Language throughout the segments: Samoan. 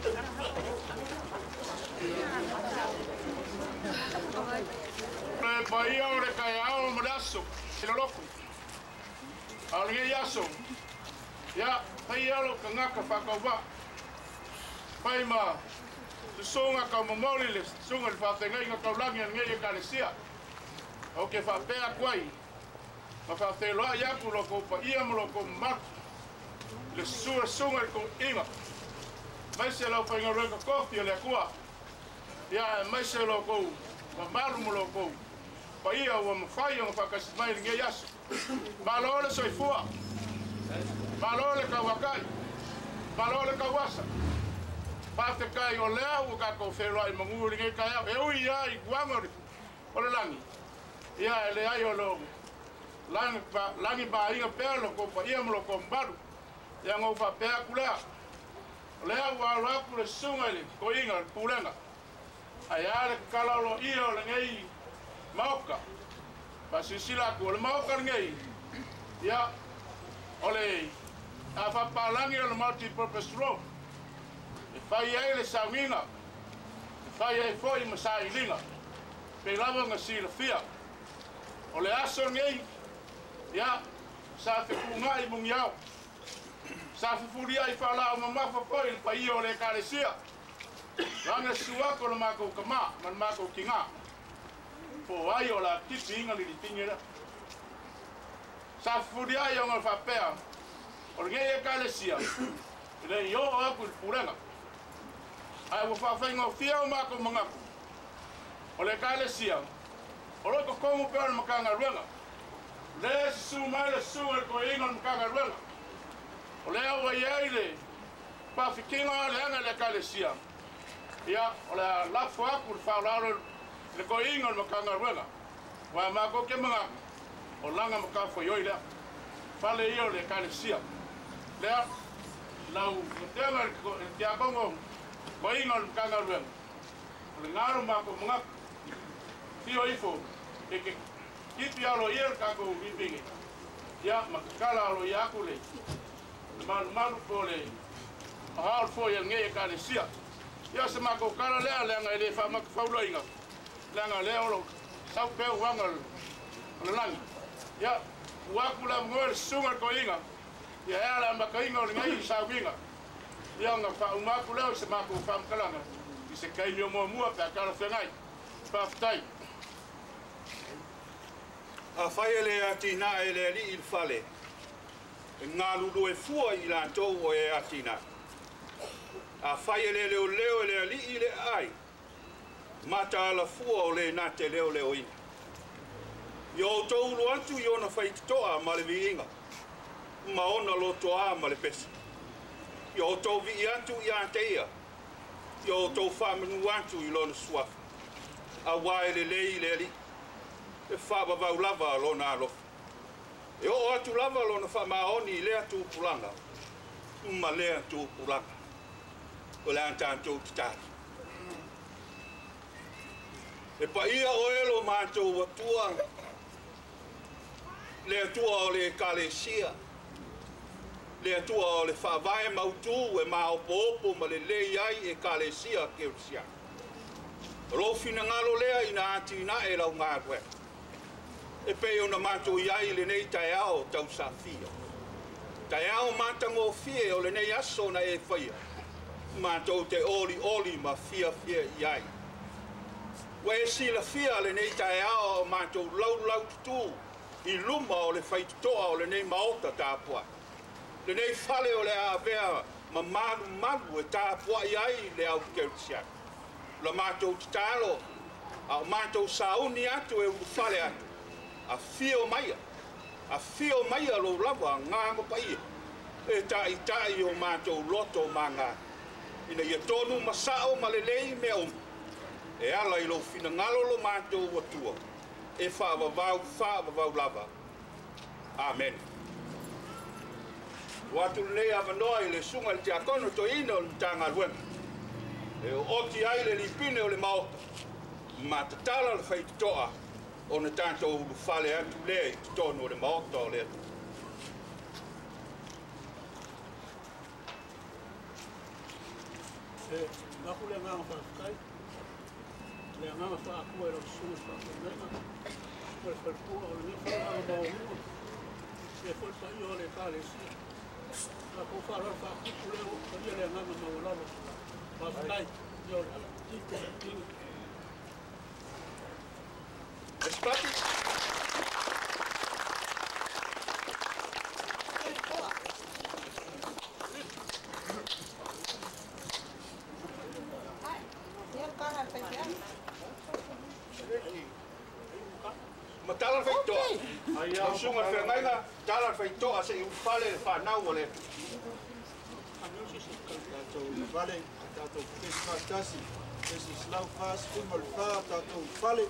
Le paia o le kaeao ma le aso, i le loko. A o lenei aso, ia, fai alo ka ngaka whakauwa. Fai ma susunga ka momoli le susunga le whawhengai ngā kaulangi a lenei ekalesia. O ke whapea kuai, ma whawheloa iaku loko paia ma loko mamalu. Le susua sunga le kou inga. Mai se lau whainga rueka kofi o le akua. Ia, mai se loko mamalu ma loko paia ua mawhai o ngā whakasi mai lenei aso. Malo le soifua. Malo le kauakai. Malo le kauasa. Whawhekai o lea ua kākou whenua i mangu lenei kaeao. E ui ia i kuanga o le langi. Ia e le ai o lo langi mainga pea loko paia ma loko mamalu. Ia ngau whapea aku lea. O lea ua alo aku le susunga i le koinga le pulega. Ai a le kakala o lo ia o lenei maoka. Pasisila aku o le maoka lenei. Ia o le a whapalangi o le multi-purpose room. E whai ai le saungiga. E whai ai foi ma sailiga. Pe lava nga silafia. O le aso lenei. Ia sa fekunga i mungiao. Sa fufuria i whalao mamafa foi le paia o le ekalesia. Langa suako le mākou kama, ma le mākou kinga. Po ai o la tipi inga li tingi la. Sa fufuria i o ngā whapea. O le ngei ekalesia. I le i o aku i le pulenga. Ai ua whawhainga o fia o mākou mangaku. O le ekalesia. O loko kongu peo le makanga ruenga. Le susu mai le susu le koe inga le makanga ruenga. O lea ua iai le pawhikinga le anga le ekalesia. Ia, o le lafo aku le whaolalo le koe inga le makanga ruenga. Wa mākou ke mangaku. O langa makawhai oi lea. Fale ia o le ekalesia. Lea, lau mateanga le tiakongo koe inga le makanga ruenga. O le ngaro mākou mangaku. Fio ifo, e ke kipi alo ia le kākou vipingi. Ia, makakala alo ia aku le. Le malu malu po le haol foi al ngei ekalesia. Ia se mākou kala lea leanga e le whamaka whauloinga. Leanga lea olo sau peo wanga o le langi. Ia, uaku la ngoe le susunga le koinga. Ia ea le ambakainga o le ngei i sauinga. Ia nga whaumaku leo se mākou whamakalanga. I se kaimi o mua mua pe a kala whengai. Whawhitai. A whai ele atina ele ali i le fale. E ngā lulu e fua i lātou o e atina. A whai ele leo leo ele ali i le ai. Mata ala fua o le nā te leo leo ina. I o tō ulu atu i ona whaititoa ma le viinga. Ma ona lotoa ma le pesa. I o tō vii atu i a te ia. I o tō whamanu atu i lona suafa. A wai le lei le ali. E whaawawau lava lona alofa. E o atu lava lona whamaoni i lea tūpulanga. Ma lea tūpulanga. O le antātou te tāri. E paia o elo mātou atua. Le atua o le ekalesia. Le atua o le whaavae mautu e maopo opo ma le lei ai ekalesia keurisiana. O lou finagalo lea ina atina e lau galuega. E pei ona matou i ai lenei taeao tausafia. Taeao matagofie o lenei aso na e faia. Matou te oli oli ma fiafia i ai. Ua e silafia lenei taeao o matou laulau tutū i luma o le faitotoa o lenei maota tapuai. Lenei fale o le avea ma malu malu e tapuai ai le au kerisiano. La matou tatalo, a o matou sauni atu e ulufale atu. A fio maia lou lava ngā paia. E taʻitaʻi o matou loto maga. Ina ia tonu masao ma lelei mea uma. E ala i lou finagalo lo matou atua. E faavavau faavavau lava. Amen. O atu lenei avanoa i le suga i le tiakono toeina o le Matagaluega. E oti ai le lipine o le maota. Ma tatala le faitotoa ona tatou ulufale atu lea i totonu o le maota o le Atua. Aku le agaga faafetai le agaga faaakua i lau susuga faafeagaiga ma le falepua o lenei faaagaga maualuga ia foi le paia o le Ekalesia. Tatou faaaloalo faapupu lea ua talia le agaga maualalo. Faafetai ia o le tito tiga. Espati. Matala faitoa. Lau susuga le feagaiga, tala le faitoa se'i ulufale le fanau o le Tatou ulufale, tatou pepesi faatasi, pesi 144, tatou ulufale.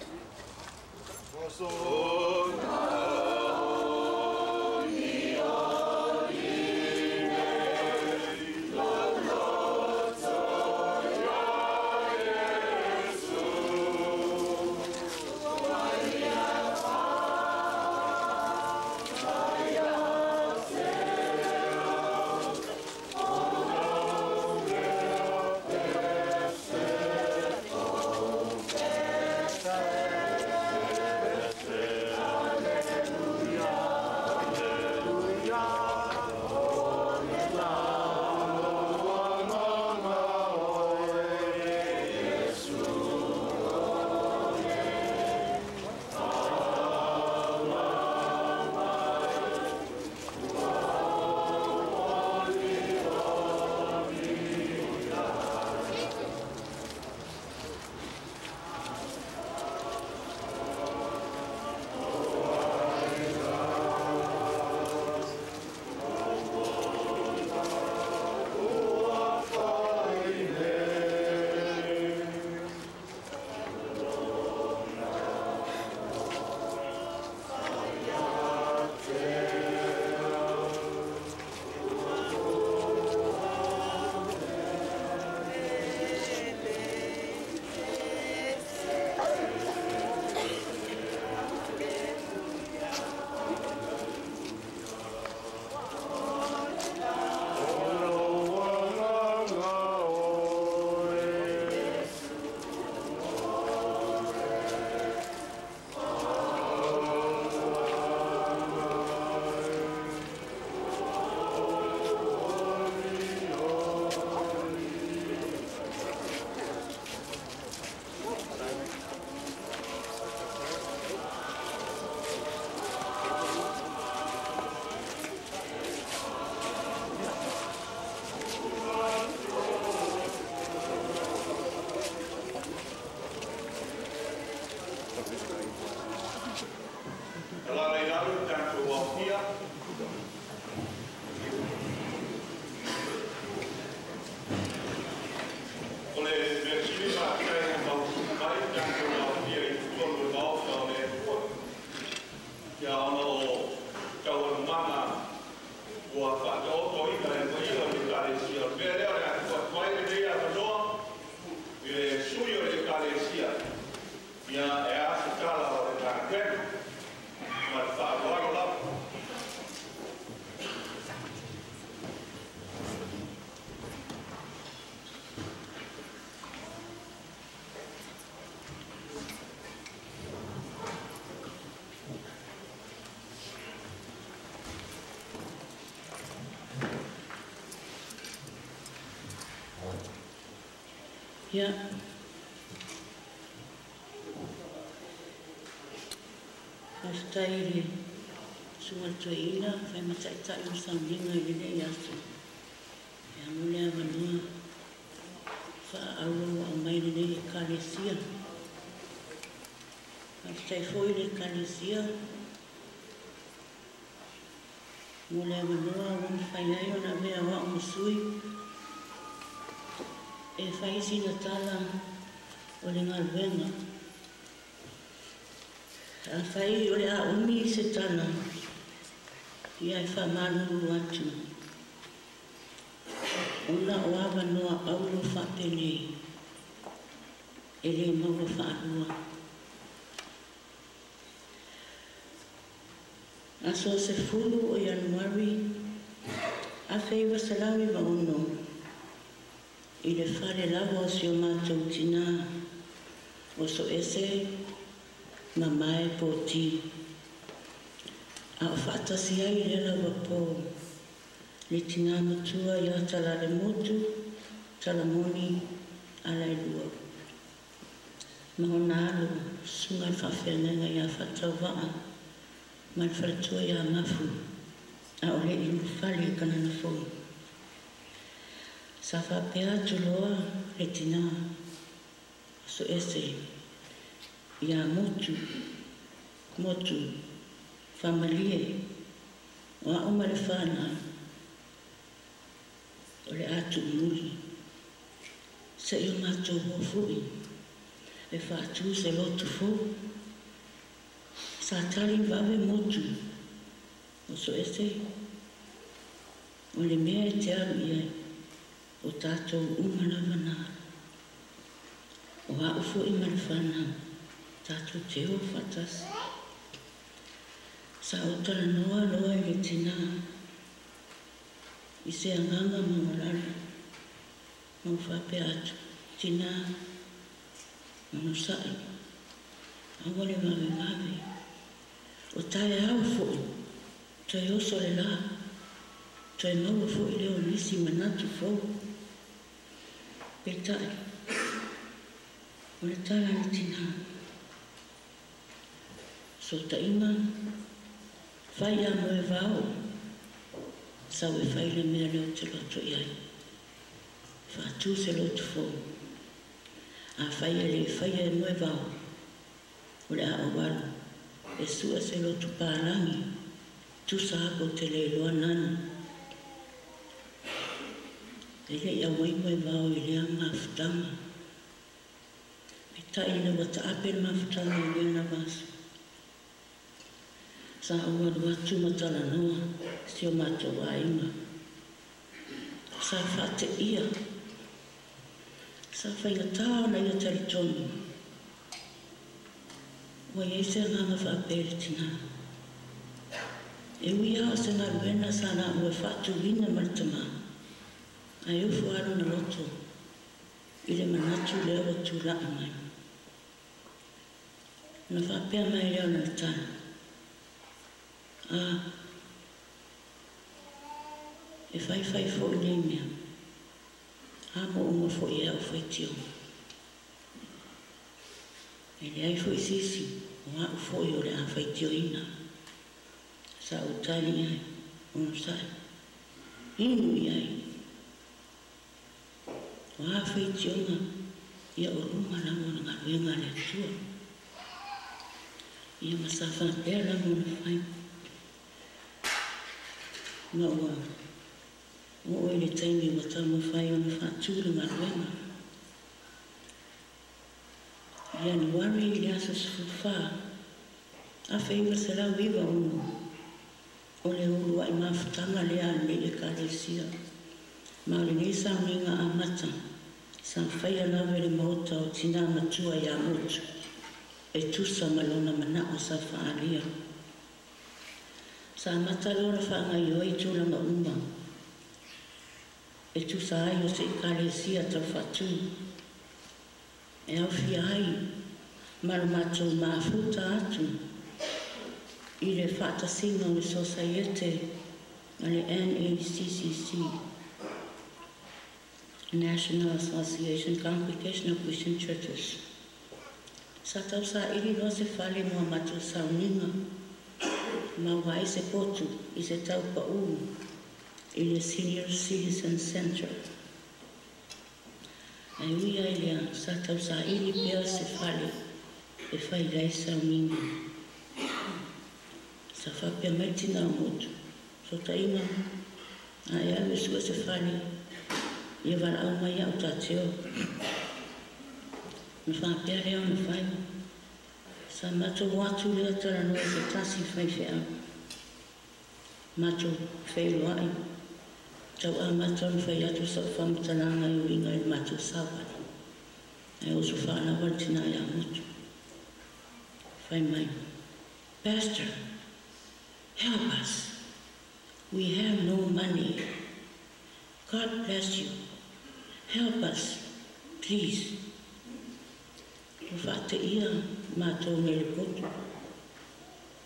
Ia, faafetai i le susuga i le toeaina fai ma taitai o le sauniga i lenei aso. Ia mo le avanoa faaauau aumai lenei Ekalesia. Faafetai foi i le Ekalesia mo le avanoa ua mafai ai ona avea o au ma sui e fai sina tala o le galuega. Afai o le a umi se tala, ia e faamalulu atu. Ona o avanoa auro faapenei, e le maua faalua. Aso 10 o Ianuari, 1996, I le fale lava o si o matou tinā o Soese Mamae Poti. A o faatasi ai i lea lava pō le tinā matua ia Talalemotu Talamoni Alailua ma ona alo, susuga i le faafeagaiga ia Faatauvaa ma le faletua ia Mafu, a o le i ulufale i Kanana Fou. Sa faapea atu loa le tinā o Soese ia Motu, Motu, faamalie, o a'u ma le fanau, o le a tuumuli, se'i o matou o fo'i e faatū se lotu fou. Sa tali vave Motu o Soese, o le mea e te alu i ai, o tatou uma lava na alu. O a'u fo'i ma le fanau, tatou te o faatasi. Sa ou talanoa loa i le tinā i se agaga maualalo, ma ou faapea atu, Tinā, onosai, aua le vavevave, o taeao fo'i, toe oso le lā, toe maua fo'i lea o nisi manatu fou. Peitai, o le tala a le tinā, Sootaiga, fai ia Moevao, sau e fai le mea lea ou te loto i ai. Faatū se lotu fou. Afai e le faia e Moevao, o le a ou alu e sue se lotu palagi, tusa atu ou te le iloa nani. E le i auai Moevao i lea mafutaga. Peitai ina ua taape le mafutaga i lea lava aso, sa ou alu atu ma talanoa si o matou aiga. Sa faateia, sa faigata ona ia talitonu ua i ai se agaga faapea i le tinā. E ui lava o se galuega sa laua faatuina ma le tama, ae ofo lava lona loto i le manatu lea ua tulai mai. Ona faapea mai lea o lana tala, A, e faifai foi nei mea, a mo uma foi e au faitioga. E leai foi se isi o a'u foi o le a faitioina. Sa ou tali i ai, Onosai, inu i ai. O a faitioga ia o luma lava o le galuega a le Atua. Ia ma sa faapea lava ona fai. Ma ua oo i le taimi ua taumafai ona faatu le galuega. Ianuari i le aso 14, 1996, o le uluai mafutaga lea a lenei Ekalesia, ma o lenei sauniga amata sa faia lava i le maota o Tinā Matua ia Motu e tusa ma lona manao sa faaalia. Sa amata loa ona faagaoioi tulaga uma e tusa ai o se Ekalesia tau faatu. E aofia ai ma lo matou mafuta atu i le faatasiga o le Sosaiete a le NACCC, National Association Congregational Christian Churches. Sa tau saili loa se fale mo a matou sauniga ma ua ai se potu i se tau paū i le Senior Citizen Centre. Ae ui ai lea, sa tausaili pea se fale e fai ai sauniga. Sa faapea mai le tina o Motu, Sootaiga, a e alu e sue se fale, ia valaau mai au ta te o. Ona faapea lea ona fai. Sa matou o atu lea talanoa i se tasi faifeau. Matou feiloai, tau amata ona fai atu sau faamatalaga e uiga i le matou savali. Ae oso faalawa le tina ia Motu. Fai mai, Pastor, help us. We have no money. God bless you. Help us, please. Ua faateia matou nei le potu.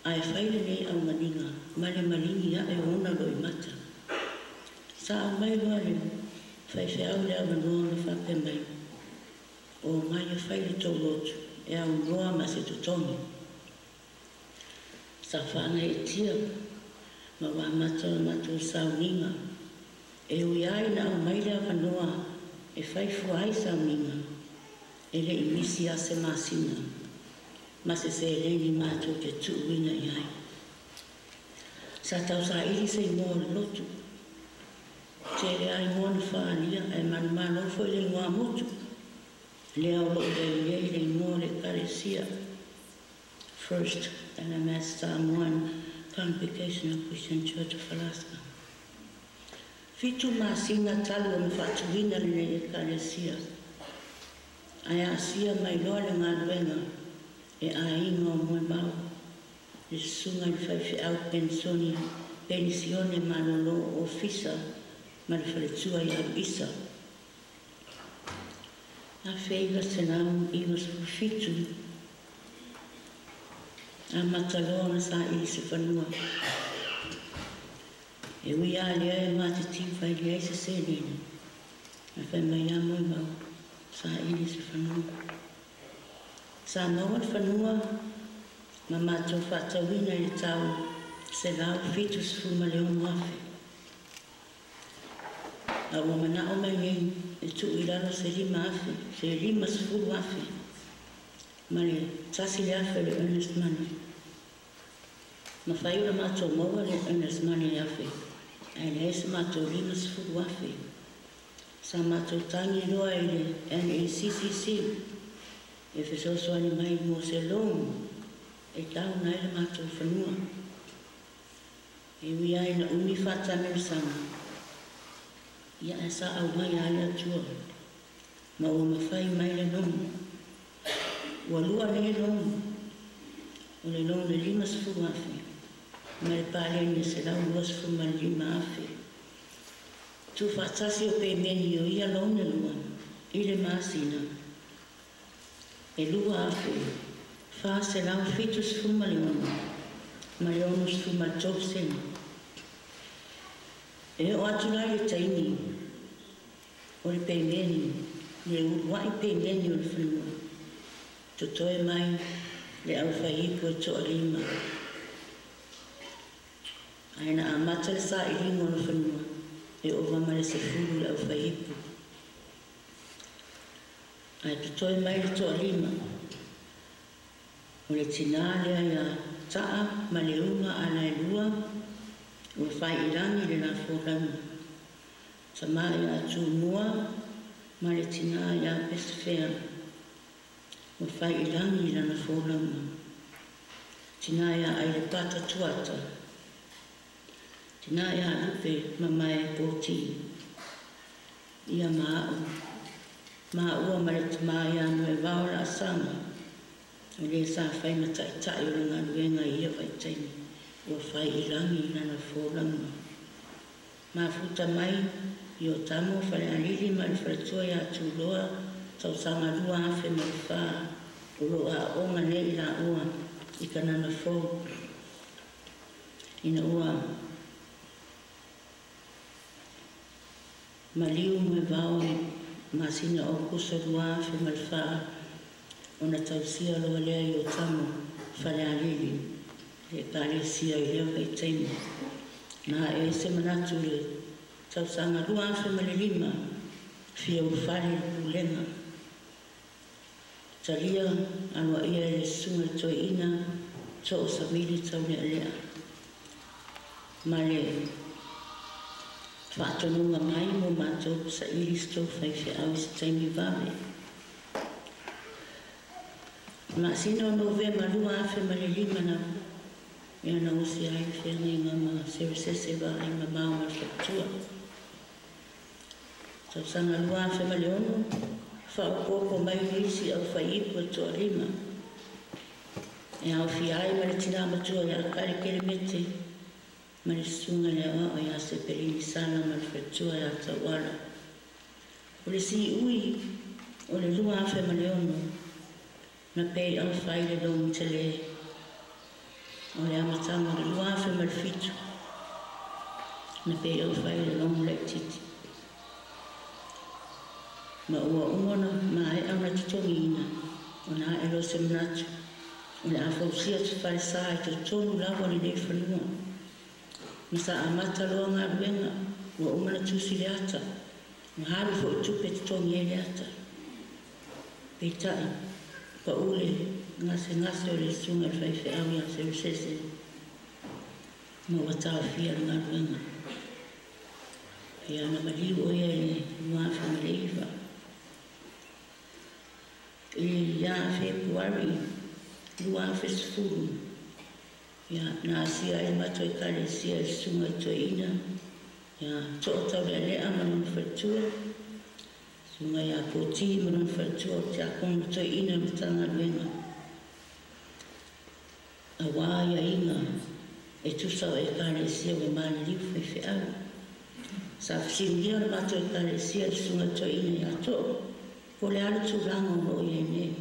Ae fai lenei auganiga ma le maligi ae o ona loimata. Sa aumai loa le faifeau le avanoa ma faapea mai, O mai e fai le tou lotu e aunoa ma se totogi. Sa faagaeetia ma ua amata la matou sauniga. E ui lava ina aumai le avanoa e fai fua ai sauniga, e le i misi lava se masina ma se seleni matou te tuuina i ai. Sa tausaili se igoa o le lotu. Tele lava igoa na faaalia ae manumalo foi le igoa motu lea o loo i ai nei le igoa o le Ekalesia, First LMS Samoan Congregational Christian Church of Alaska. 7 masina talu ona faatuina lenei Ekalesia, ae aasia mai loa le galuega e aiga o Moemau, le susuga i le faifeau penisoni penisione malolo ofisa ma le faletua ia Luisa. 1997, amata loa ona saili se fanua. E ui lava lea e matitiu fai leai se seleni, ae fai mai lava Moemau, saili se fanua. Sa maua le fanua ma matou faatauina i le tau $176,000. A ua manao mai nei e tuu i lalo se 5,000, se 50,000 ma le 1,000 o le earnest money. Mafai ona matou maua le earnest money e 1,000, ae leai se matou 50,000. Sa matou tagi loa i le NACCC e fesoasoani mai mo se loan e tauna ai le matou fanua. E ui lava ina umi faataamilosaga, ia ae sa auai lava le Atua ma ua mafai mai le loan. Ua lua nei loan, o le loan e 50,000 ma le paleni e $125,000. Tuufaatasi o pemeni o ia loan e lua i le masina e 2,476 ma le 63 sene. E oo atu la i le taimi o le pemeni, le uluai pemeni o le fanua, totoe mai le aufaiipu e toalima. Ae na amata le sailiga o le fanua, e ova ma le 10 le aufaiipu. Ae totoe mai le toalima, o le tinā lea ia Taa ma Leuga Alaelua ua fai i lagi le la folauga. Tamā ia Tumua ma le tinā ia Pesefea ua fai i lagi lana folauga. Tinā ia Ailepata Tuata, tinā ia Lupe Mamae Poti, ia ma a'u maua ma le tamā ia Moevao Laasaga, o le sa fai ma ta'ita'i o le galuega i ia vaitaimi ua fai i lagi lana folauga. Mafuta mai i o tamo Falealili ma le faletua iā Tuloa, tausaga 2004, o loo aooga nei i laua i Kanana Fou ina ua maliu Moevao i masina o Aokuso 2004, ona tausia loa lea i o tamo Falealili le Ekalesia i lea vaitaimi. Na ae ai se manatu i le tausaga 2005, fia ulufale i le pulega. Talia aloaia e le susuga i le toeaina Too Samili Taulealea ma le faatonuga mai mo matou saili se tou faifeau i se taimi vave. Masina o Novema 2005 na ea na osi ai le feagaiga ma Seresese Vaai Mamao ma le faletua. Tausaga 2006, faaopoopo mai nisi aufaiipu e toalima e aofia ai ma le tinā matua ia Kale Kelemete ma le susuga i le aoao ia Sepelini Sala ma le faletua ia Tauala. O le siui o le 2006 na pay off ai le loan tele. O le amataga o le 2007 na pay off ai le loan laitiiti. Ma ua uma ona maea ona totogiina ona ae loa se manatu o le a fausia se falesa i totonu lava o lenei fanua. Ma sa amata loa galuega ua uma ona tusi le ata, ua alu foi tupe e totogi ai le ata. Peitai, pau le gasegase o le susuga i le faifeau ia Seusese ma ua taofia le galuega. Ia na maliu o ia i le 2009. I ia Fepuari 2010, ia na asia ai le matou ekalesia e le susuga i toeaina ia To'ataulealea ma lona faletua, susuga ia Poti ma lona faletua o le tiakono toeaina o le Matagaluega, auā aiaiga e tusa o ekalesia ua maliliu faifeau. Sa fesiligia le matou ekalesia e le susuga i le toeaina ia To'o po o le a le tulaga o lo o i ai nei.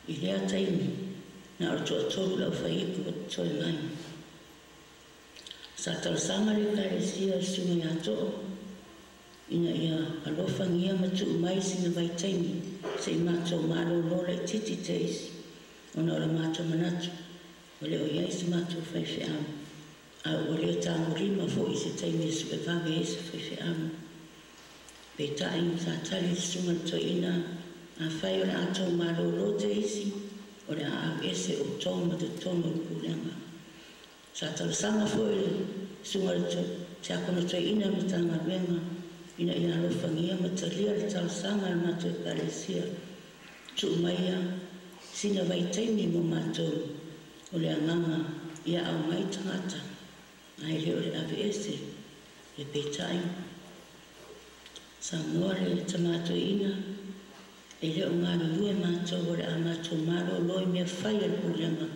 I lea taimi, na o le toatolu le aufaiipu ua totoe mai. Sa talosaga le Ekalesia i le Susuga ia To'o ina ia alofagia ma tuu mai sina vaitaimi se i matou malolo laitiiti te isi ona o le matou manatu ua le o i ai se matou faifeau a ua le tagolima foi i se taimi e sue vave ai se faifeau. Peitai, sa tali le Susuga i le Toeaina, Afai o le a tou malolo te isi, o le a auese outou ma totonu o le pulega. Sa talosaga foi le Susuga i le Tiakono Toeaina o le Matagaluega ina ia alofagia ma talia le talosaga a le matou Ekalesia, tuu maia sina vaitaimi mo matou, o le agaga ia aumai tagata, ae le o le aveese. Ia peitai, saunoa le Tama Toeaina, E le o galulue matou o le a matou malolo i mea fai a le Pulega,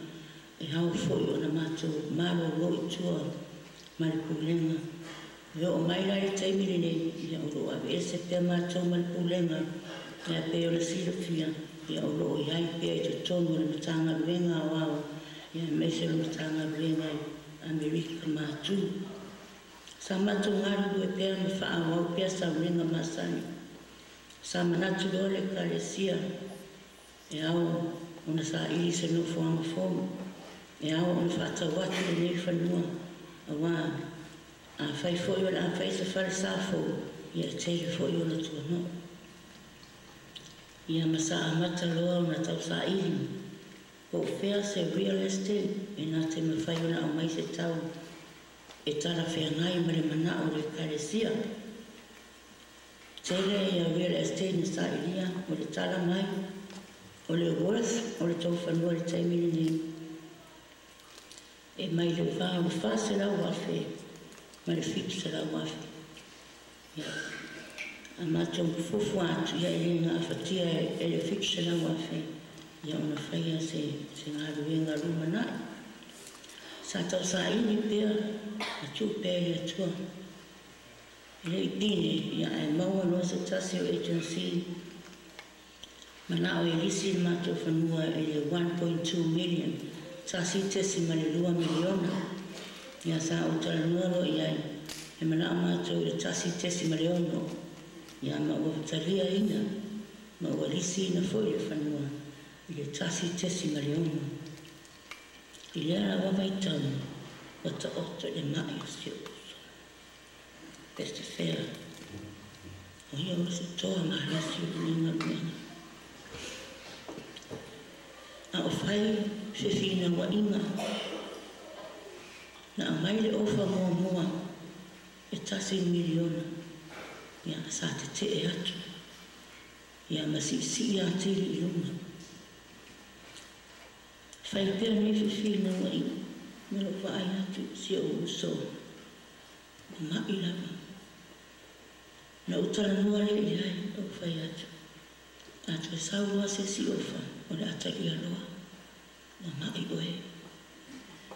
e ao foi ona matou malolo i tua ma le Pulega. E oo mai la i le taimi lenei, ia o lo o aveese pea matou ma le Pulega, ia pei ona silafia, ia o lo o i ai pea i totonu o le Matagaluega Aoao, ia aemaise o le Matagaluega i Amerika Matu. Sa matou galulue pea ma faaauau pea sauniga masani. Sa manatu loa le Ekalesia e ao ona saili se nofoaga fou, e ao ona faatau atu lenei fanua, auā afai foi o le a fai se falesa fou, ia e tele foi ona tuano'o. Ia ma sa amata loa ona tausaili po o fea se real estate e na te mafai ona aumai se tau e talafeagai ma le manao o le Ekalesia. Tele ia real estate na sailia, o le tala mai, o le worth o le tou fanua i le taimi lenei e mai le va o le 400,000 ma le 700,000. Ia, a matou fuafua atu, ia e le gafatia e le 700,000 ia ona faia se se galuega lumanai. Sa tausaili pea ma tuu pea i le Atua. E le i pine, ia ae maua loa se tasi o agency manao e lisi le matou fanua i le 1.2 million, 1.2 miliona. Ia sa ou talanoa loa i ai, e manao matou i le 1.6, ia ma ua taliaina ma ua lisiina foi le fanua i le 1.6. I lea lava vaitau, ua taoto i le mai o si ou uso. Pesefea, o ia o se toa malosi o lenei galuega. A o fai fefinauaiga, na aumai le ofa muamua e $1 miliona, ia sa tetee atu, ia ma siisii atili i luga. Fai pea nei fefinauaiga ma lou vaai atu i si ou uso ua ma'i lava. Na ou talanoa lea i ai, ou fai atu, A toe sau loa se isi ofa, o le a talia loa. Ua ma'i oe.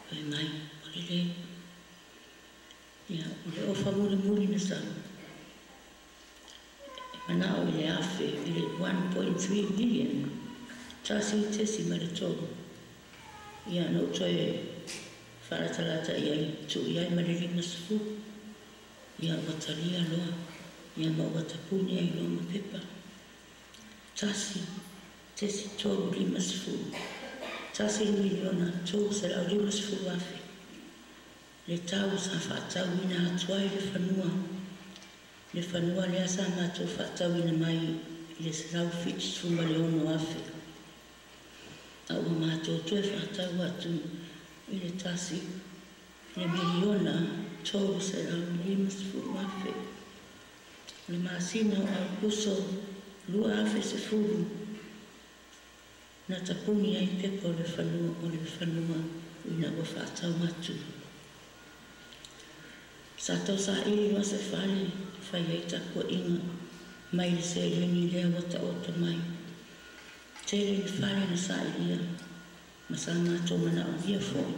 Fai mai, Ua lelei. Ia, o le ofa mulimuli na sau, Mana'o i le afe i le 1.3 million, 1.3. Ia na ou toe faalatalata i ai, tuu i ai ma le 50. Ia ua talia loa, ia ma ua tapuni ai loa ma pepa. 1.350, 1,350,000. Le tau sa fa'atauina atu ai le fanua. Le fanua lea sa matou fa'atauina mai i le 176,000. A ua matou toe fa'atau atu i le 1,350,000. O le masina o Aukuso 2010 na tapuni ai pepa o le fanua, ina ua fa'atau atu. Sa tausaili loa se fale fai ai tapua'iga mai le seleni lea ua ta'oto mai. Tele ni fale na sa'ilia ma sa matou mana'omia fo'i.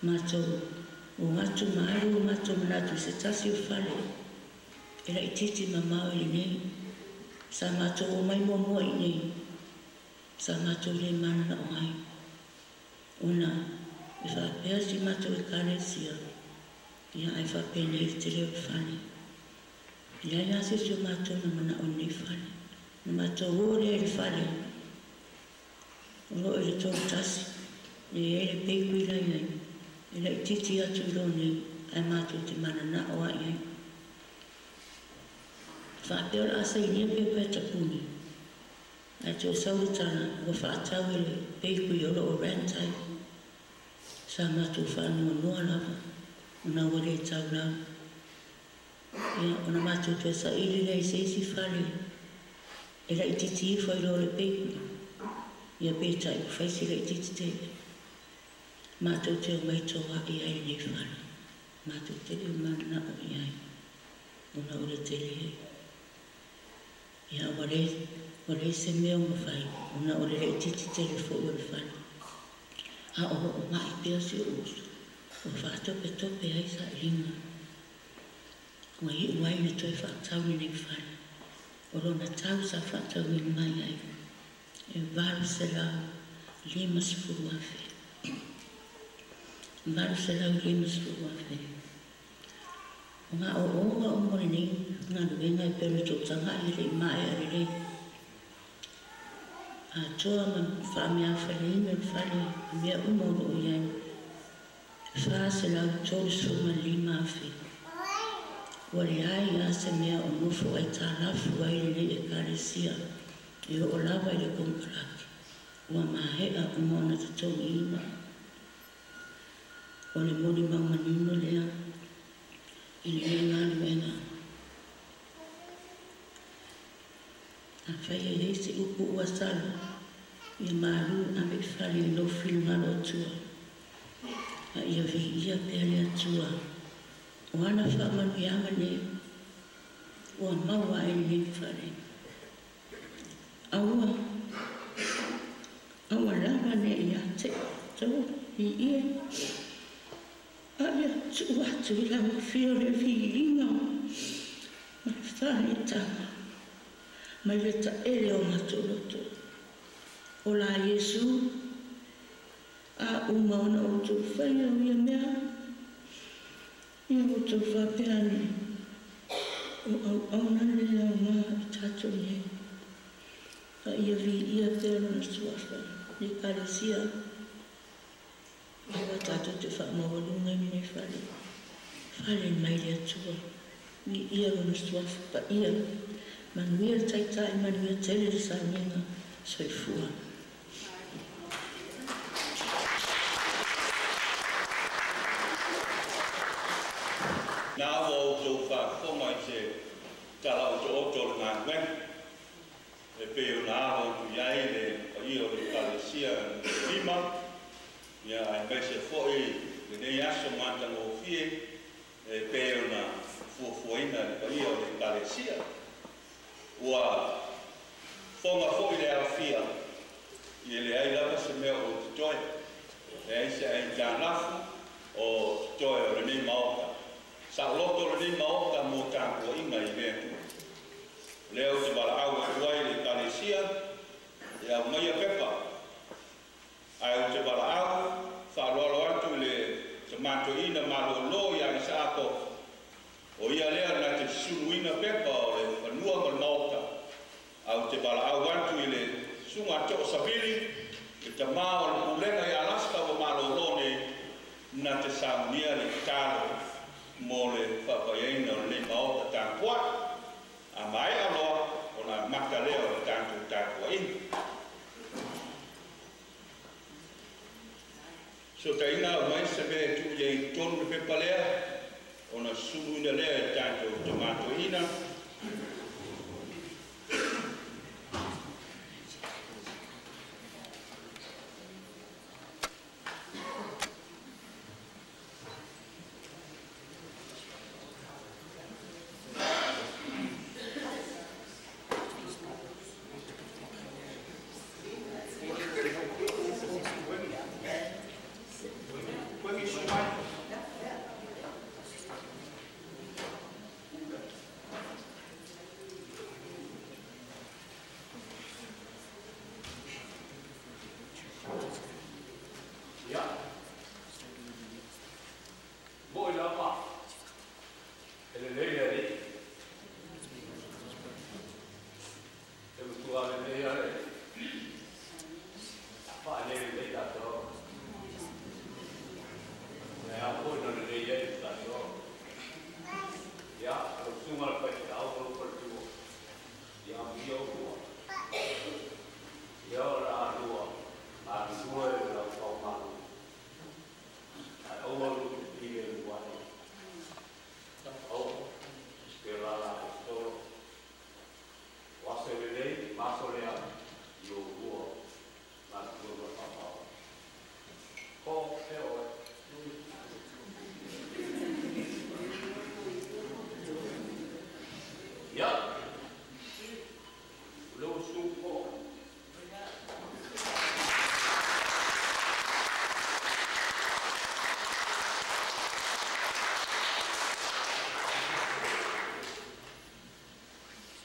Matou o atu ma alu o matou manatu i se tasi o fale e la'ititi mamao i lenei. Sa matou o mai muamua i nei, sa matou lē manana'o ai. Ona e fa'apea si matou ekalesia, ia ae fa'apenei le tele o le fale. E leai la se isi o matou na mana'o i lenei fale. Na matou o lea i le fale o lo'o i le 31, e i ai le peikui la i ai, e la'ititi atu i lo nei, ae matou te manana'o a'i ai. Fa'apea o le a sainia pepa e tapuni, ae toe sau le tala ua fa'atau e le peikui o lo'o rent ai. Sa matou fa'anuanua lava, ona ua lē taulau. Ia ona matou toe sa'ili lea i se isi fale e la'ititi ifo ai lo le peikui. Ia peitai ua fai si la'ititi tele. Matou te omai toa'i ai lenei fale. Matou te le manana'o i ai, ona o le tele. Ia ua leai se mea o mafai, ona o le la'ititi tele fo'i o le fale. A o lo'o ma'i pea si o'u uso, ua fa'atopetope ai sa'iliga. Ua i'u ai na toe fa'atau lenei fale. O lona tau sa fa'atauina mai ai, e 850,000. 850,000. O ga'o'oga uma o lenei galuega e pei ona toutaga'i e le'i mae'a lelei. Atoa ma fa'ameafaleina le fale ma mea uma o lo'o i ai, e 435,000. Ua leai a se mea o nofo aitalafu ai lenei ekalesia e o'o lava i le konekarate. Ua mahe'a uma ona totogiina. O le molimau manino lea i lenei galuega. Afai e iai se upu ua sala, ia malū ave i fale i lou finagalo Atua. A ia viia pea le Atua. O ana fa'amanuiaga nei ua maua ai lenei fale. Aua, aua lava ne'i ia te outou viia, a ia tu'u atu i lau afio le viiga ma le fa'aletaga mai le ta'ele o matou loto. O la Iesu, a uma ona outou faia o ia mea, ia outou fa'apea ane, o auauna le aogā i tatou nei. A ia viia pea lona suafa le ekalesia. Aua tatou te fa'amaualuga i lenei fale. Fale mai le Atua. Viia lona suafa pa'ia. Manuia le taita'i, manuia tele le sauniga. Soifua. Na ua outou faafofoga i se tala otooto o le galuega e pei ona alo atu i ai le paia o le ekalesia lima, ia aemaise fo'i lenei aso matagofie e pei ona fuafuaina le paia o le ekalesia. Ua foga fo'i le aofia ia leai lava se mea o totoe, leai se aitalafu o totoe o lenei maota. Sa'oloto o lenei maota mo tapua'iga i le Atua. O lea Ou te valaau atu i le susuga a To'osavili, le tamā o le pulega i Alaska ua malōlō nei na te saunia le tatalo mo le faapaiaina o lenei maota tapua'i. A maea loa ona amata lea o le tatou tapua'iga. Fesootaiga aumai se mea e tuu i ai i totonu le pepa lea ona suluina lea e tatou tamatoeaina.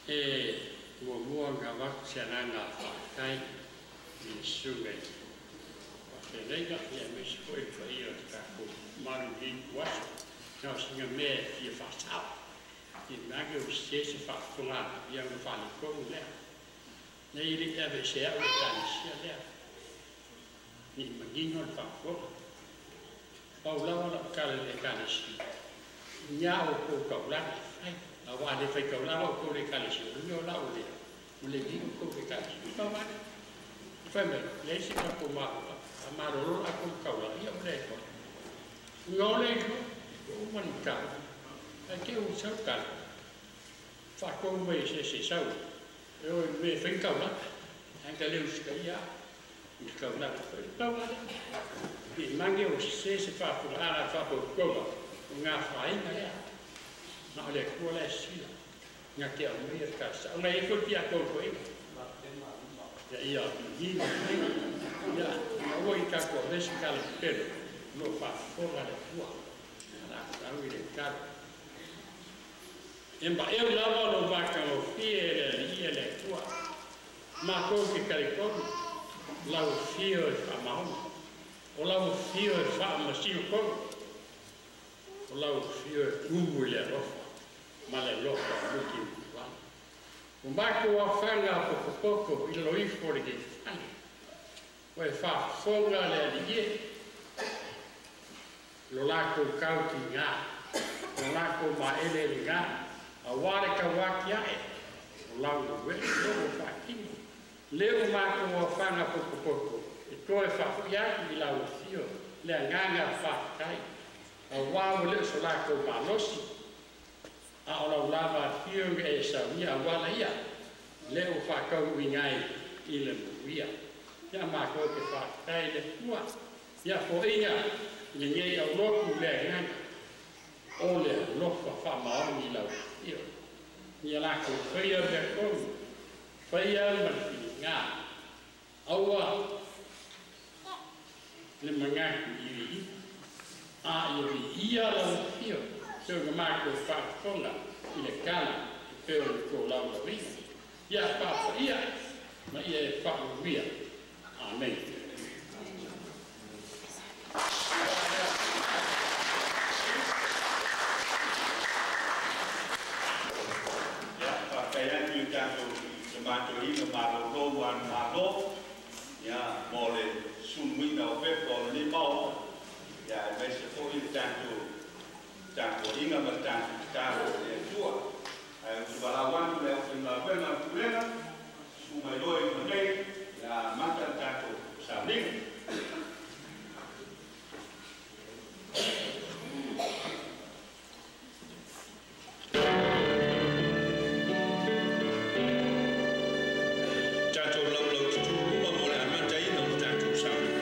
E muamua ona avatu se agaga faafetai i le susuga i faafeagaiga ia aemaise foi le paia o le tatou mamalu i lenei ituaso. Na o sina mea e fia faasao i mage o sese se faafofoga ia ona faaletonu lea. Nei e le i aveesea au le Ekalesia lea ne i manino le faafofoga. Pau lava lau tala i le Ekalesia, i ina outou taulaga e fai. Aua a le fai taulaga outou i le Ekalesia, o le mea o lau lea, ua le lilo outou i le Ekalesia. Pau lava lea. Fai mai, leai se tatou a malolo la outou taulaga, ia ua le toe. Uiga o le iloa, ua uma le mataupu. Ae te i ua sau tala, faatonu mai e se ese sau, e o i le mea e fai ni taulaga. Ae na le usitaia au i le taulaga foi. Pau lava lea. Ne i mange o sese se faafofogaaga a le faapotopotoga o gafāiga lea. Na o le Atua la e sisila na te aumaia le talosaga. Ona e i ai foi le tiakono toeaina. Ia ia manino lelei. Ia ina ua i tatou avea se tala pepelo o lo o faafofoga le Atua. O le a tau i le tala. E maeu lava o lou matagofie e le Alii e le Atua. Matou te talitonu, lau afio e faamaoni. O lau afio e faamasino tonu. O lau afio e tumu i le alofa ma le alofa o mutimutivala. O matou aofaga potopoto i lalo ifo o lenei fale, ua e faafofoga le Alii e, lo latou tautiga, lo latou maeleelega, auā le tauatiae o lau galuega lea ua faatino. Lea ua matou aofaga potopoto e toe faafo'i atu i lau afio le agaga faafetai, auā ua le o so latou malosi, a o lau lava afio na e saunia auala ia, lea ua faataunuuina ai i le manuia. Ia matou te faafetai i le Atua ia fo'iga i lenei aulotu le agaga o le alofa faamaoni i lau afio. Ia latou faia mea tonu, faia ma le filiga, aua le manatu iliili, a ia viia lau afio pei ona matou faafofoga i le tala e pei ona tolaulauina. Ia faapaia ma ia e faamanuia. Amene. Ia, faafetai atu i le tatou mātoina malolo ua malo ia mo le suluina o pepa o lenei maota ia aemaise foʻi le tatou tapuaiga ma le tatou tatalo i le Atua. Ae ou te valaau atu le aufaigaluega a le Pulega susu mai loa i luga nei ia amata le tatou sauniga. Tatou laulau tutulua mo le amataina o le tatou sauniga.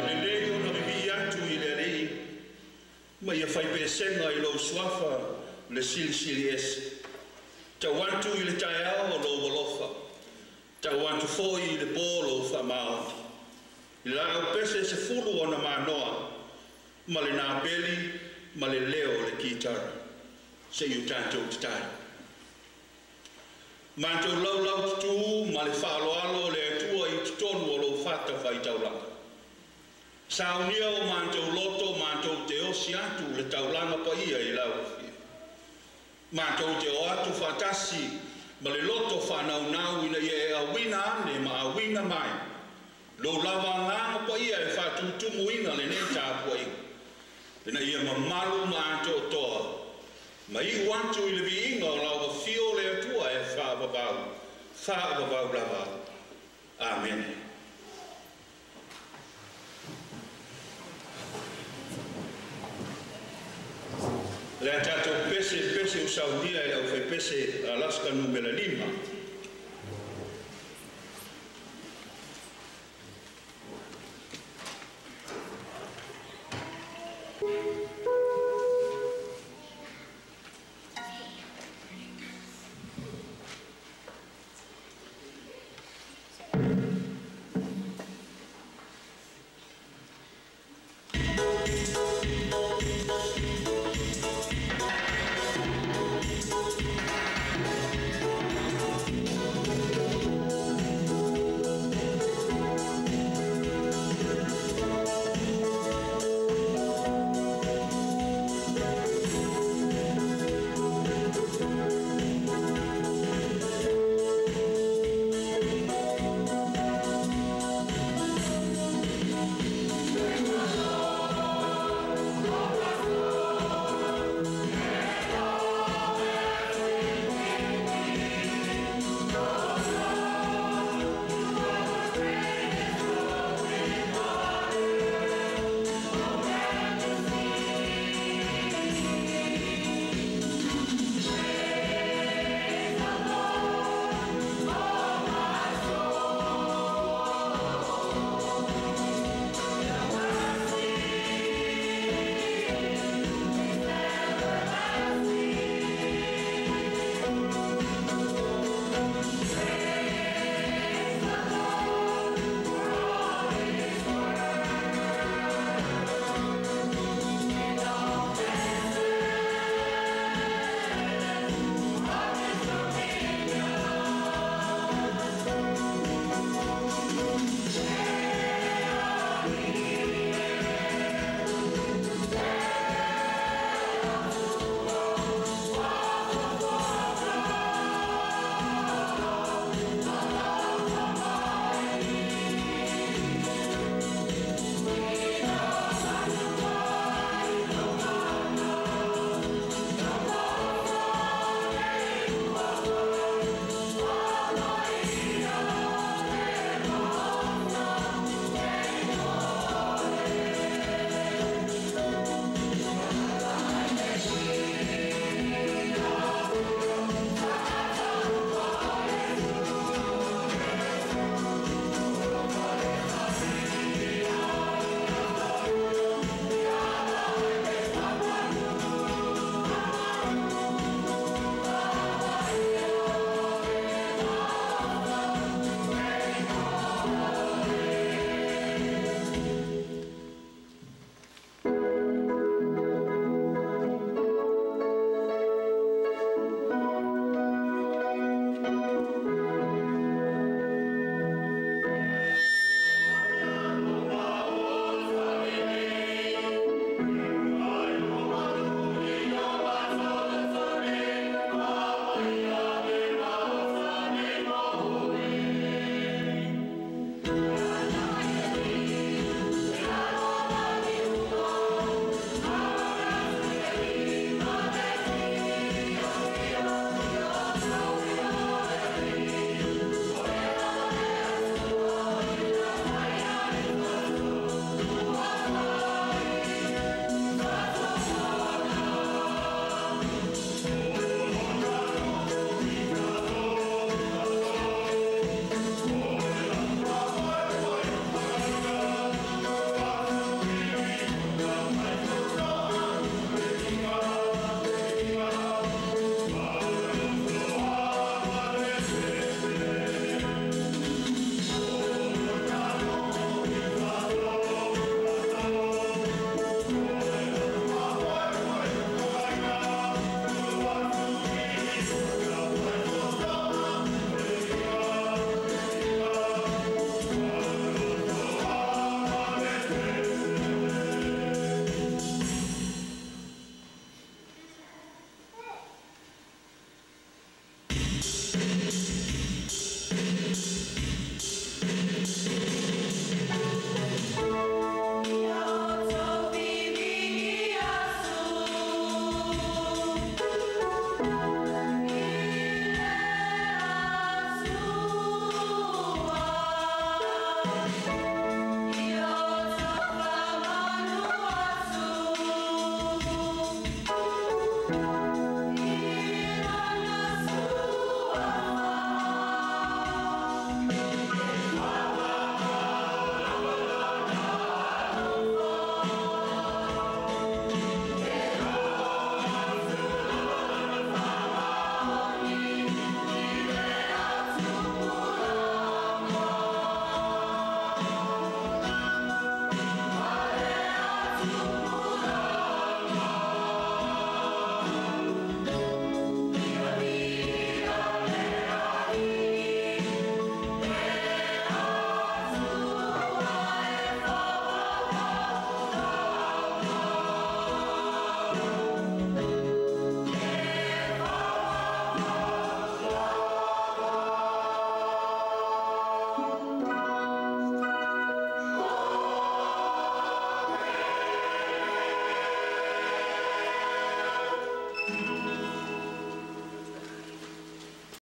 Lelei ona vivii atu i le Alii ma ia faipesega i lou suafa le Silisili Ese. Tau atu i le taeao lou alofa, tau atu foʻi i le pō lou faamaoni. I laau pese 10 ona manoa ma le napeli ma le leo o le kitara. Seia o tatou tatalo. Matou laulau tutū ma le faaaloalo o le Atua i totonu o lou fata faitaulaga. Saunia o matou loto matou te osi atu le taulaga paia i lau afio. Matou te o atu faatasi ma le loto faanaunau ina ia e auina ane ma auina mai lou lava agaga paia e faatutumuina lenei tapuaiga. Ina ia mamalu ma atoatoa ma iu atu i le viiga o lau afio le Atua e faavavau, faavavau lava. Amene. Le a tatou pese pese o saunia e le aufaipese Alaska numera 5.